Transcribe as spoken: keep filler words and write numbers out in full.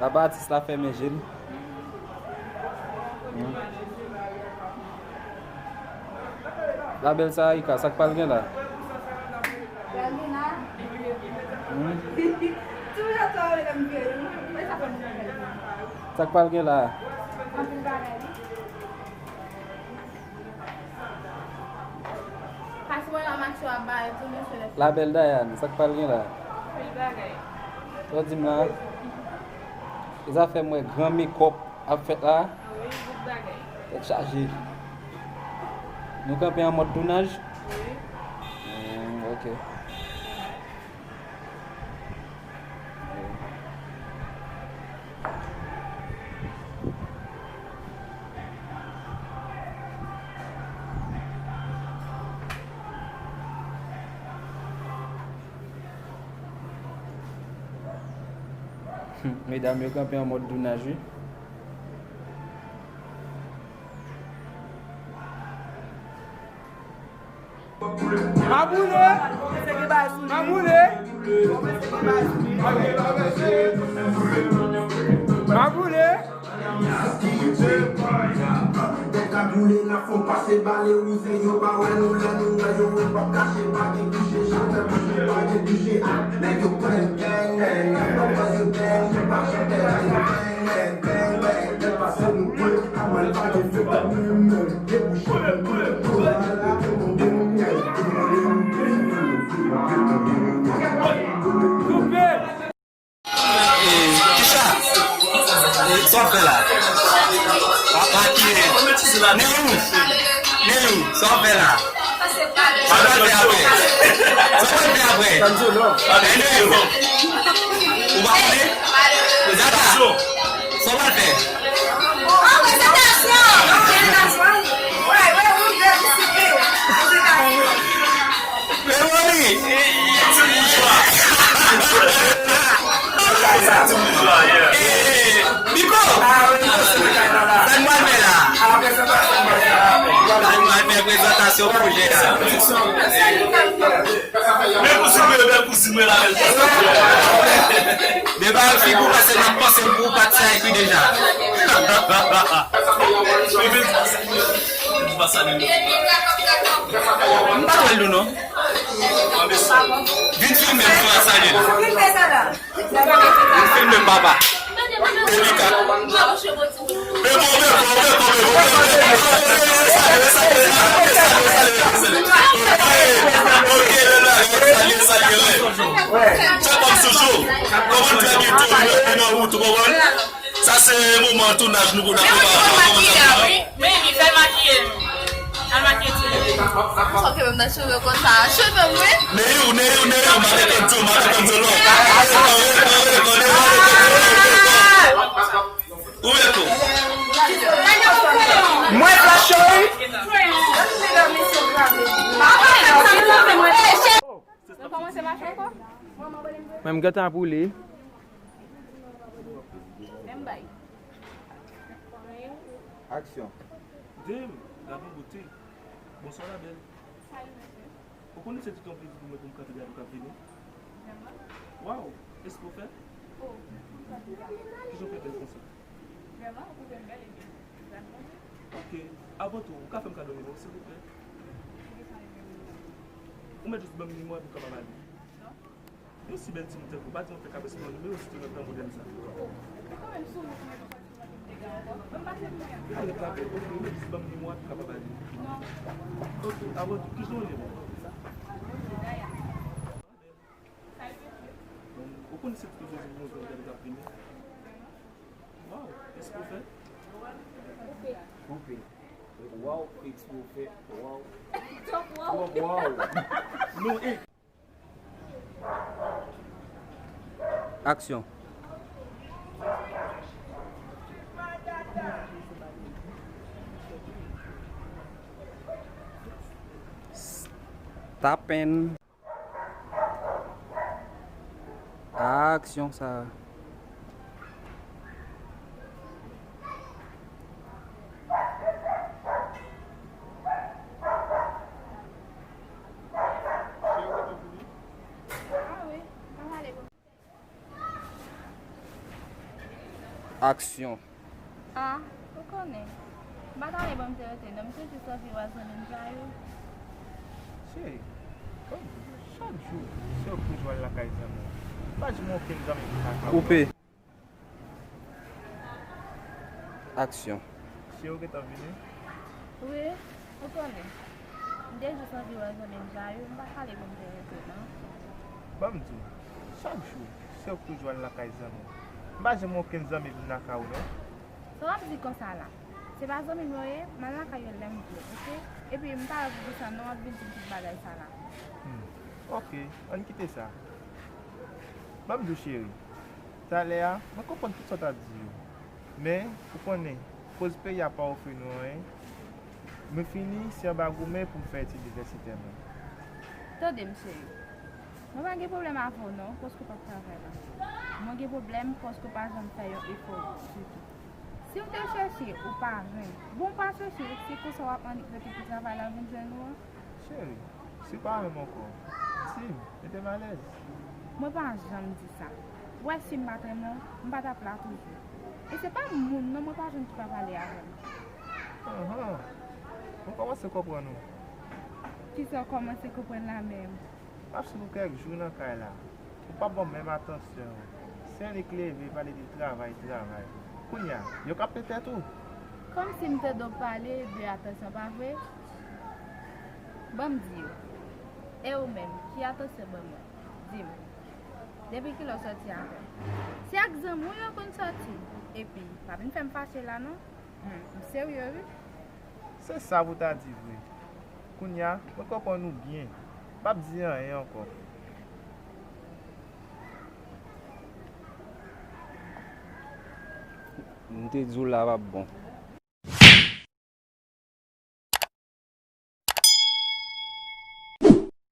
Apa atis la fèmen je l. Hmm. Labèl Sarika, sa k pral gen la? Hmm? Sa k pral gen la? Pase mwen la, Maxo ap bay tou, mesye. Labèl Dayane, sa k pral gen la? Pil bagay. Sa w di m la? E zafè m wè gran mekòp ap fèt la? Wi, bout bagay. Tèt chaje. Nou kanpe an mòd tounaj? Wi. Hmm, ok. Medam yo kanpe an mòd tounaj, wi. Maboule! Maboule! Maboule! Tèt ka boule, n ap fè w pase bale wouze, yo pa wè nou lè nou wè yo, yo p ap kache, pa gen kouche, chantè manje, pa gen kouche, a, nèg yo pran gang, gang, nèg yo pran yo gang, yo pa chantè la, yo gang, gang, gang, gang, nèg pase nou pran, a, mal pa gen fèt, menm, menm. Koupe! Kisha, sa w ap fè la? W ap makiye. Neyou, Neyou, sa w ap fè la? Sa w ap fè apre? Sa w ap fè apre? Neyou, ou pa konnen? Zaka, sa w ap fè? An prezentasyon! An prezentasyon! Wi, wi, wi, wi, wi, wi. Mewoli! Ti boujwa! Ti boujwa, yeah. Miko! Sa n pral fè la? Sa n pral fè prezantasyon pwojè a. Men pou sa, men bèl kouzin mwen la, bèl kouzin. Men ba yo figi w pase, n ap panse l pou w pati sa epi deja. M pa t wè l nou non. Vin filme m, fè sa, Djeni. Vin filme m, papa. Delika. Ok, lè la, salye, salye, lè. Tchak ap sou show. Kòman trè byento, li nan wout, ou konprann? Sa se moman tounaj nou pou n ap prepare. Wi, wi, fè l makiye nou. Al makiye ti moun. Sa ke menm nan cheve konsa. Cheve m, wi. Neyou, Neyou, Neyou, mare kanto, mare kanto lò. Mare kanto, mare kanto, mare kanto. Ou reto. Mwen flash show, wi. Nou kòmanse mache ankò? Mwen m gentan ap woule. Menm bay. Aksyon. Damn, gade yon bote. Bonswa, la belle. Ou konnen se tout yon plezi pou mwen pou m kanpe gade w k ap vini. Waw, èske w fè? Kijan w fè bèl konsa? Ok, avan tou, ou ka fè m kado nimewo w, silvouplè? Ou mèt jis ban m nimewo a pou m kapab ale. Yon si bèl timoun tankou w, pa di m ap fè kabès nan nimewo si tou nan tan modèn sa. Alèk la bèl, ok, ou mèt jis ban m nimewo a pou m kapab ale. Ok, avan tou, kijan w rele? Ou konnen se tout yon moun k ap gade k ap filme. Waw, èske w fè? Koupe. Waw, èske w fè? Waw. Twòp waw. Twòp waw. Non, e. Aksyon. Tapen. Aksyon sa. Aksyon. Ah, ou konnen. M pa t ale bon m te rete non, m te jis anvi wè zanmi m Jayou. Cheri, ban m di w, chak jou se w k toujou al lakay zanmi w. M pa janm wè okenn zanmi m nan kay ou. Koupe. Aksyon. Cheri, ou gentan vini? Wi, ou konnen. M te jis anvi wè zanmi m Jayou, m pa t ale bon m te rete non. Ban m di w, chak jou se w k toujou al lakay zanmi w. M pa janm wè okenn zanmi m nan kay ou non. Sa w ap di konsa la? Se pa zanmi m yo ye, m al lakay yo lè m vle, oke? Epi m pa la pou di sa non, w ap vin di m tout bagay sa la. Hmm. Oke, ann kite sa. Ban m di w cheri, talè a, mwen konprann tout sa w t ap di yo. Men, ou konnen, koz peyi a pa ofri nou anyen. Mwen fini, se anba goumen pou m fè etid inivèsitè mwen. Tande m cheri. Mwen pa gen pwoblèm avè w non, paske w p ap travay la. Mwen gen pwoblèm paske w pa janm fè yon efò ditou. Si w te chèche, ou pa jwenn. Bon, w pa chèche, se konsa w ap annik rete pou travay la vin jwenn ou an. Cheri, si w pa renmen m ankò, di m, mete m alèz. Mwen pa janm di sa. W wè si m pa t renmen w, m pa t ap la toujou. E se pa moun non mwen pa jwenn ki pa pale avè m. Anhan, mwen kòmanse konprann ou. Kisa w kòmanse konprann la menm? M ap swiv ou kèk jou nan kay la. Ou pa ban m menm atansyon an. Se annik leve pale de travay, travay. Kounye a, yo k ap plen tèt ou. Kòmsi m tande w pale de atansyon, pa vre? Ban m di yo. E ou menm, ki atansyon ban mwen? Di m. Depi kilè w sòti avè m? Se ak zanmi w yo konn sòti. Epi, pa vin fè m fache la non. Hmm, m serye wi. Se sa pou w ta di vre. Kounye a, mwen konprann ou byen. M p ap di anyen ankò. M te di w la p ap bon.